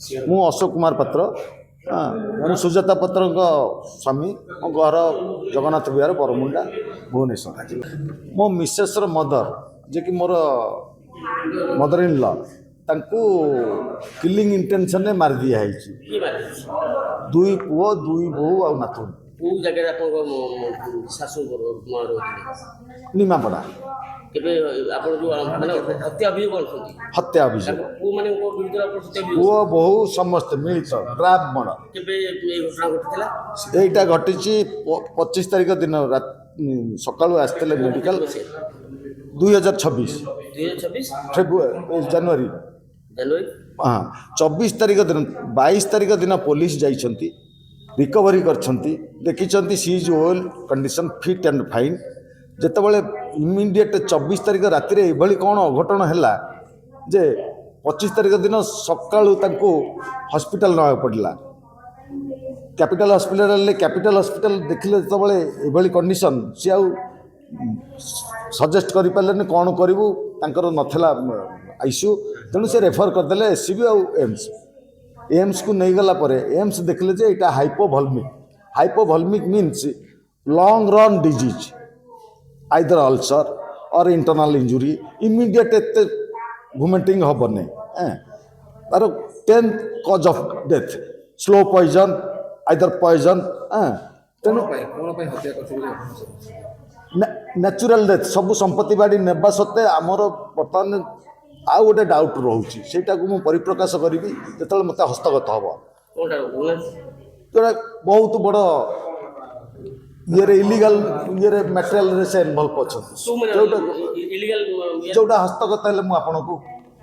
ମୁଁ ଅଶୋକ କୁମାର ପାତ୍ର। ହଁ, ମୁଁ ସୁଜାତା ପାତ୍ରଙ୍କ ସ୍ୱାମୀ। ମୋ ଘର ଜଗନ୍ନାଥ ବିହାର, ବରମୁଣ୍ଡା, ଭୁବନେଶ୍ୱର। ମୋ ମିସେସ୍ର ମଦର, ଯିଏକି ମୋର ମଦର ଇନ୍ ଲ, ତାଙ୍କୁ କିଲିଂ ଇଣ୍ଟେନସନରେ ମାରି ଦିଆହେଇଛି। କିଏ ମାରିଛି? ଦୁଇ ପୁଅ, ଦୁଇ ବୋହୂ ଆଉ ନାତୁଣୀ। କୋଉ ଜାଗାରେ ଆପଣଙ୍କ ଶାଶୁ ମା ରହୁଥିଲେ? ନିମାପଡ଼ା। କେବେ ଆପଣ ଯୋଉ ମାନେ ହତ୍ୟା ଅଭିଯୋଗ ଆଣୁଛନ୍ତି? ହତ୍ୟା ଅଭିଯୋଗ। ତାଙ୍କ ପୁଅମାନଙ୍କ ବିରୁଦ୍ଧରେ ଆପଣ ହତ୍ୟା ଅଭିଯୋଗ? ପୁଅ ବୋହୂ ସମସ୍ତେ ମିଳିତ ଗ୍ରାବ ମର୍ଡର। କେବେ ଏଇ ଘଟଣା ଘଟିଥିଲା? ଏଇଟା ଘଟିଛି 25 ତାରିଖ ଦିନ ସକାଳୁ ଆସିଥିଲେ ମେଡ଼ିକାଲ। 2026। 2026? ଫେବୃଆରୀ, ଜାନୁଆରୀ। ଜାନୁଆରୀ। ହଁ, 24 ତାରିଖ ଦିନ। 22 ତାରିଖ ଦିନ ପୋଲିସ ଯାଇଛନ୍ତି, ରିକଭରି କରିଛନ୍ତି, ଦେଖିଛନ୍ତି she is well condition, fit and fine. ଯେତେବେଳେ ଇମିଡ଼ିଏଟ୍ 24 ତାରିଖ ରାତିରେ ଏଭଳି କ'ଣ ଅଘଟଣ ହେଲା ଯେ 25 ତାରିଖ ଦିନ ସକାଳୁ ତାଙ୍କୁ ହସ୍ପିଟାଲ ନେବାକୁ ପଡ଼ିଲା, କ୍ୟାପିଟାଲ ହସ୍ପିଟାଲରେ। କ୍ୟାପିଟାଲ ହସ୍ପିଟାଲ ଦେଖିଲେ ଯେତେବେଳେ ଏଭଳି କଣ୍ଡିସନ୍, ସିଏ ଆଉ ସଜେଷ୍ଟ କରିପାରିଲେନି କ'ଣ କରିବୁ। ତାଙ୍କର ନଥିଲା ଆଇସିୟୁ, ତେଣୁ ସେ ରେଫର କରିଦେଲେ ଏସ୍ସିବି ଆଉ ଏମ୍ସ। ଏମ୍ସକୁ ନେଇଗଲା ପରେ ଏମ୍ସ ଦେଖିଲେ ଯେ ଏଇଟା hypovolemic. Hypovolemic means long run disease, either ulcer or internal injury. Immediate ଏତେ ଭୋମିଟିଂ ହେବନି। ତାର 10th cause of death, slow poison, either poison। ତେଣୁ ପାଇଁ କ'ଣ ପାଇଁ ହତ୍ୟା କରିଥିଲେ ବୋଲି ଆପଣ ଚାହୁଁଛନ୍ତି? Natural death. ସବୁ ସମ୍ପତ୍ତି ବାଡ଼ି ନେବା ସତ୍ତ୍ୱେ ଆମର ବର୍ତ୍ତମାନ ଆଉ ଗୋଟେ ଡାଉଟ୍ ରହୁଛି। ସେଇଟାକୁ ମୁଁ ପରିପ୍ରକାଶ କରିବି ଯେତେବେଳେ ମୋତେ ହସ୍ତଗତ ହେବ। କୋଉଟା କହୁନାହାନ୍ତି? ଯେଉଁଟା ବହୁତ ବଡ଼ ଇଏରେ, ଇଲିଗାଲ ଇଏରେ, ମ୍ୟାଟେରିଆଲରେ ସେ ଇନଭଲ୍ଭ ଅଛନ୍ତି। କୋଉମାନେ? ଯୋଉଟା ଇଲିଗାଲ? ଯୋଉଟା ହସ୍ତଗତ ହେଲେ ମୁଁ ଆପଣଙ୍କୁ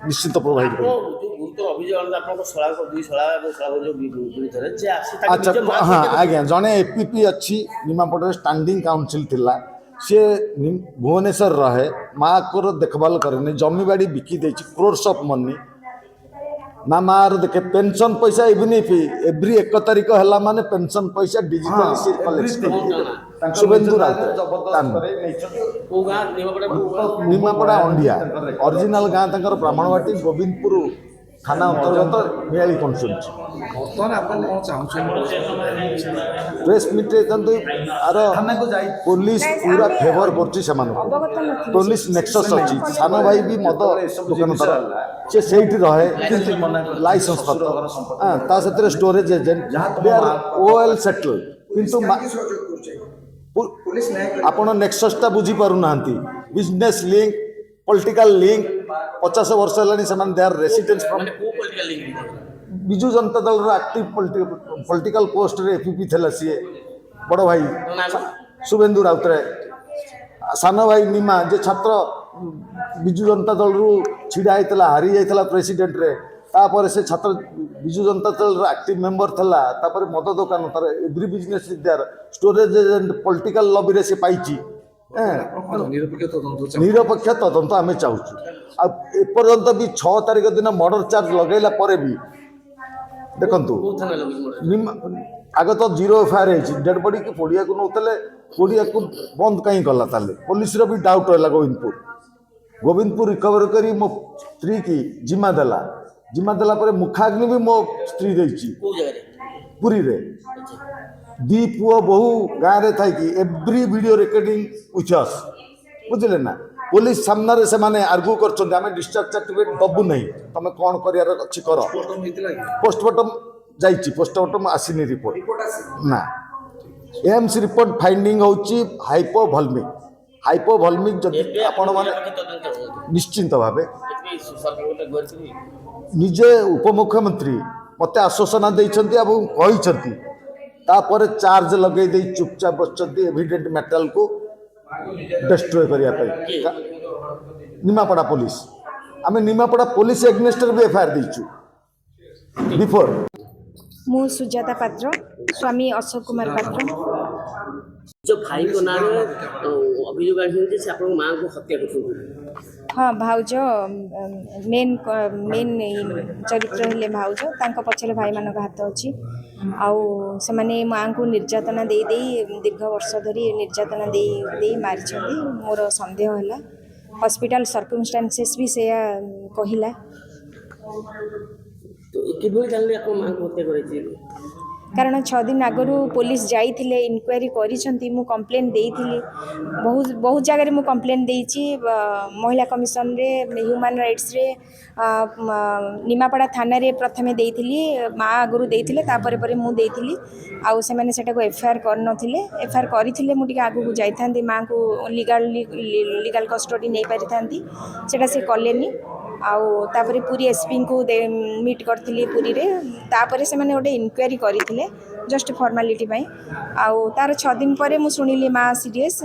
ନିଶ୍ଚିତ ପ୍ରୋଭାଇଡ଼ ଆପଣ କରିବି। ଯୋଉ ଗୁରୁତର ଅଭିଯୋଗ ଆଣନ୍ତି ଆପଣଙ୍କ ଶଳାଙ୍କ, ଦୁଇ ଶଳା ଏବଂ ଶଳା ଯୋଉ ବିରୁଦ୍ଧରେ ଯେ ଆସି ତାଙ୍କ ନିଜ ମା ହଁ ଆଜ୍ଞା, ଜଣେ ଏପିପି ଅଛି ନିମାପଡ଼ାରେ, ଷ୍ଟାଣ୍ଡିଂ କାଉନସିଲ୍ ଥିଲା। ସିଏ ଭୁବନେଶ୍ୱର ରହେ, ମାଆଙ୍କର ଦେଖଭାଲ କରେନି। ଜମିବାଡ଼ି ବିକି ଦେଇଛି, କ୍ରୋର୍ସ ଅଫ୍ ମନି। ନା ମାଆର ଦେଖେ, ପେନସନ୍ ପଇସା ଇଭିନ୍ if every 1 ତାରିଖ ହେଲା ମାନେ ପେନସନ୍ ପଇସା ଡିଜିଟାଲି ସିଏ କଲେକ୍ଟ। ଶୁଭେନ୍ଦୁ ରାଉତରାୟ। କୋଉ ଗାଁ? ନିମାପଡ଼ା କୋଉ ଗାଁ? ନିମାପଡ଼ା ଅଣ୍ଡିଆ। ଅରିଜିନାଲ ଗାଁ ତାଙ୍କର ବ୍ରାହ୍ମଣବାଟି, ଗୋବିନ୍ଦପୁର ଥାନା ଅନ୍ତର୍ଗତ ନିଆଳି କନଷ୍ଟିଚୁଏନ୍ସି। ବର୍ତ୍ତମାନ ଆପଣ କ'ଣ ଚାହୁଁଛନ୍ତି? ପ୍ରେସ୍ ମିଟ୍ରେ କିନ୍ତୁ ଆର ପୋଲିସ ପୁରା ଫେଭର କରୁଛି ସେମାନଙ୍କୁ। ଅବଗତ ନଥିଲି। ପୋଲିସ ନେକ୍ସସ୍ ଅଛି। ସାନ ଭାଇ ବି ମଦ ଦୋକାନ ତାର, ସେ ସେଇଠି ରହେ, ଲାଇସେନ୍ସ ପତ୍ର। ହଁ, ତା ସେଥିରେ storage agent, they are well settle। କିନ୍ତୁ ଆପଣ ନେକ୍ସସ୍ଟା ବୁଝିପାରୁନାହାନ୍ତି। Business link, political link. 50 ବର୍ଷ ହେଲାଣି ସେମାନେ ଦେ ଆର୍ ରେସିଡେନ୍ସ ଫ୍ରମ୍ ମାନେ କୋଉ ପଲିଟିକାଲ ଲିଙ୍କ? ବିଜୁ ଜନତା ଦଳର ଆକ୍ଟିଭ ପଲିଟିକାଲ ପୋଷ୍ଟରେ ଏପିପି ଥିଲା ସିଏ, ବଡ଼ ଭାଇ ଶୁଭେନ୍ଦୁ ରାଉତରାୟ। ସାନ ଭାଇ ନିମା, ଯେ ଛାତ୍ର ବିଜୁ ଜନତା ଦଳରୁ ଛିଡ଼ା ହେଇଥିଲା, ହାରି ଯାଇଥିଲା ପ୍ରେସିଡେଣ୍ଟରେ। ତାପରେ ସେ ଛାତ୍ର ବିଜୁ ଜନତା ଦଳର ଆକ୍ଟିଭ ମେମ୍ବର ଥିଲା। ତାପରେ ମଦ ଦୋକାନ ତାର, every business there, storage agent, political ଲବିରେ ସେ ପାଇଛି। ଆପଣ କ'ଣ ନିରପେକ୍ଷ ତଦନ୍ତ ଚାହୁଁଛନ୍ତି? ନିରପେକ୍ଷ ତଦନ୍ତ ଆମେ ଚାହୁଁଛୁ। ଆଉ ଏପର୍ଯ୍ୟନ୍ତ ବି 6 ତାରିଖ ଦିନ ମର୍ଡର ଚାର୍ଜ ଲଗାଇଲା ପରେ ବି ଦେଖନ୍ତୁ। କୋଉ ଥାନା ଲାଗୁଛି ମୋର? ଆଗ ତ ଜିରୋ ଏଫଆଇଆର ହେଇଛି। ଡେଡ୍ ବଡିକି ପଡ଼ିଆକୁ ନେଉଥିଲେ, ପଡ଼ିଆକୁ ବନ୍ଦ କାହିଁ କଲା ତାହେଲେ? ପୋଲିସର ବି ଡାଉଟ୍ ହେଲା। ଗୋବିନ୍ଦପୁର ଗୋବିନ୍ଦପୁର ରିକଭର କରି ମୋ ସ୍ତ୍ରୀ କି ଜିମା ଦେଲା। ଜିମା ଦେଲା ପରେ ମୁଖାଗ୍ନି ବି ମୋ ସ୍ତ୍ରୀ ଦେଇଛି। କୋଉ ଜାଗାରେ? ପୁରୀରେ। ଦି ପୁଅ ବୋହୂ ଗାଁରେ ଥାଇକି every video recording with us, ବୁଝିଲେ ନା? ପୋଲିସ ସାମ୍ନାରେ ସେମାନେ ଆର୍ଗୁ କରୁଛନ୍ତି, ଆମେ ଡିସଚାର୍ଜ ସାର୍ଟିଫିକେଟ୍ ଦେବୁ ନାହିଁ, ତମେ କ'ଣ କରିବାର ଅଛି କର। ପୋଷ୍ଟମର୍ଟମ ହେଇଥିଲା କି? ପୋଷ୍ଟମର୍ଟମ ଯାଇଛି, ପୋଷ୍ଟମର୍ଟମ ଆସିନି ରିପୋର୍ଟ ନା। ଏମ୍ସ ରିପୋର୍ଟ ଫାଇଣ୍ଡିଂ ହେଉଛି ହାଇପୋଭଲମିକ୍। ହାଇପୋଭଲମିକ୍ ଯଦି ଏବେ ଆପଣମାନେ ନିରପେକ୍ଷ ତଦନ୍ତ ଚାହୁଁଛନ୍ତି? ନିଶ୍ଚିନ୍ତ ଭାବେ। ଏଥିପାଇଁ ସରକାରଙ୍କ ଗୁହାରି କରିବେ? ନିଜେ ଉପମୁଖ୍ୟମନ୍ତ୍ରୀ ମୋତେ ଆଶ୍ୱାସନା ଦେଇଛନ୍ତି ଏବଂ କହିଛନ୍ତି। ତାପରେ ଚାର୍ଜ ଲଗେଇ ଦେଇ ଚୁପଚାପ ବସିଛନ୍ତି ଏଭିଡେଣ୍ଟ ମ୍ୟାଟେରିଆଲକୁ ଡେଷ୍ଟ୍ରୟ କରିବା ପାଇଁ ନିମାପଡ଼ା ପୋଲିସ। ଆମେ ନିମାପଡ଼ା ପୋଲିସ ଏଗନେଷ୍ଟରେ ବି ଏଫଆଇଆର ଦେଇଛୁ ବିଫୋର। ମୁଁ ସୁଜାତା ପାତ୍ର, ସ୍ୱାମୀ ଅଶୋକ କୁମାର ପାତ୍ର। ନିଜ ଭାଇଙ୍କ ନାଁରେ ଅଭିଯୋଗ ଆଣିଛନ୍ତି ଯେ ସେ ଆପଣଙ୍କ ମାଆଙ୍କୁ ହତ୍ୟା କରୁଛନ୍ତି। ହଁ, ଭାଉଜ ମେନ୍ ମେନ୍ ଚରିତ୍ର ହେଲେ ଭାଉଜ। ତାଙ୍କ ପଛରେ ଭାଇମାନଙ୍କ ହାତ ଅଛି। ଆଉ ସେମାନେ ମାଆଙ୍କୁ ନିର୍ଯାତନା ଦେଇ ଦେଇ, ଦୀର୍ଘ ବର୍ଷ ଧରି ନିର୍ଯାତନା ଦେଇ ଦେଇ ମାରିଛନ୍ତି। ମୋର ସନ୍ଦେହ ହେଲା, ହସ୍ପିଟାଲ ସର୍କମଷ୍ଟାନ୍ସେସ୍ ବି ସେୟା କହିଲା। ତ କିଭଳି ଜାଣିଲେ ଆପଣ ମାଆଙ୍କୁ ହତ୍ୟା କରାଯାଇଛି? କାରଣ 6 ଦିନ ଆଗରୁ ପୋଲିସ ଯାଇଥିଲେ, ଇନକ୍ୱାରି କରିଛନ୍ତି। ମୁଁ କମ୍ପ୍ଲେନ୍ ଦେଇଥିଲି, ବହୁତ ବହୁତ ଜାଗାରେ ମୁଁ କମ୍ପ୍ଲେନ୍ ଦେଇଛି, ମହିଳା କମିଶନରେ, ହ୍ୟୁମାନ୍ ରାଇଟ୍ସରେ, ନିମାପଡ଼ା ଥାନାରେ ପ୍ରଥମେ ଦେଇଥିଲି। ମା ଆଗରୁ ଦେଇଥିଲେ, ତାପରେ ପରେ ମୁଁ ଦେଇଥିଲି। ଆଉ ସେମାନେ ସେଟାକୁ ଏଫଆଇଆର୍ କରିନଥିଲେ। ଏଫଆଇଆର୍ କରିଥିଲେ ମୁଁ ଟିକେ ଆଗକୁ ଯାଇଥାନ୍ତି, ମାଆଙ୍କୁ ଲିଗାଲ ଲିଗାଲ କଷ୍ଟଡି ନେଇପାରିଥାନ୍ତି। ସେଇଟା ସେ କଲେନି। ଆଉ ତାପରେ ପୁରୀ ଏସ୍ପିଙ୍କୁ ମିଟ୍ କରିଥିଲି ପୁରୀରେ। ତାପରେ ସେମାନେ ଗୋଟେ ଇନକ୍ୱାରି କରିଥିଲେ ଜଷ୍ଟ ଫର୍ମାଲିଟି ପାଇଁ। ଆଉ ତାର 6 ଦିନ ପରେ ମୁଁ ଶୁଣିଲି ମା ସିରିୟସ୍,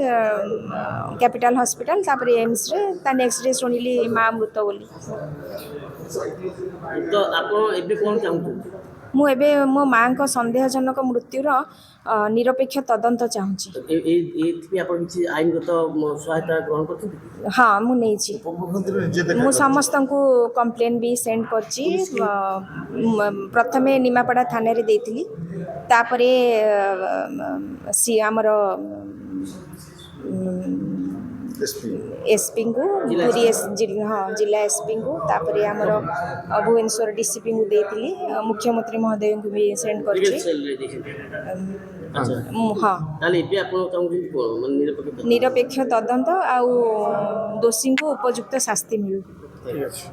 କ୍ୟାପିଟାଲ ହସ୍ପିଟାଲ, ତାପରେ ଏମ୍ସରେ। ତା ନେକ୍ସଟ ଡେ ଶୁଣିଲି ମା ମୃତ ବୋଲି। ତ ଆପଣ ଏବେ କ'ଣ ଚାହୁଁଛନ୍ତି? ମୁଁ ଏବେ ମୋ ମାଆଙ୍କ ସନ୍ଦେହଜନକ ମୃତ୍ୟୁର ନିରପେକ୍ଷ ତଦନ୍ତ ଚାହୁଁଛି। ଏଇଥିପାଇଁ ଆପଣ କିଛି ଆଇନଗତ ସହାୟତା ଗ୍ରହଣ କରିଛନ୍ତି କି? ହଁ, ମୁଁ ନେଇଛି। ଉପମୁଖ୍ୟମନ୍ତ୍ରୀ ନିଜେ ଦେଖା ମୁଁ ସମସ୍ତଙ୍କୁ କମ୍ପ୍ଲେନ୍ ବି ସେଣ୍ଡ କରିଛି। ପ୍ରଥମେ ନିମାପଡ଼ା ଥାନାରେ ଦେଇଥିଲି, ତାପରେ ସିଏ ଆମର ଏସ୍ପି, ଏସ୍ପିଙ୍କୁ, ପୁରୀ ଏସ୍, ହଁ, ଜିଲ୍ଲା ଏସ୍ପିଙ୍କୁ, ତାପରେ ଆମର ଭୁବନେଶ୍ୱର ଡିସିପିଙ୍କୁ ଦେଇଥିଲି। ମୁଖ୍ୟମନ୍ତ୍ରୀ ମହୋଦୟଙ୍କୁ ବି ସେଣ୍ଡ ଲିଗାଲ କରିଛି। ସେଲ୍ରେ ଦେଇଛନ୍ତି? ଆଚ୍ଛା। ହଁ। ତାହେଲେ ଏବେ ଆପଣ ଚାହୁଁଛନ୍ତି କ'ଣ, ମାନେ ନିରପେକ୍ଷ ତଦନ୍ତ? ନିରପେକ୍ଷ ତଦନ୍ତ ଆଉ ଦୋଷୀଙ୍କୁ ଉପଯୁକ୍ତ ଶାସ୍ତି ମିଳୁ। ଠିକ୍ ଅଛି।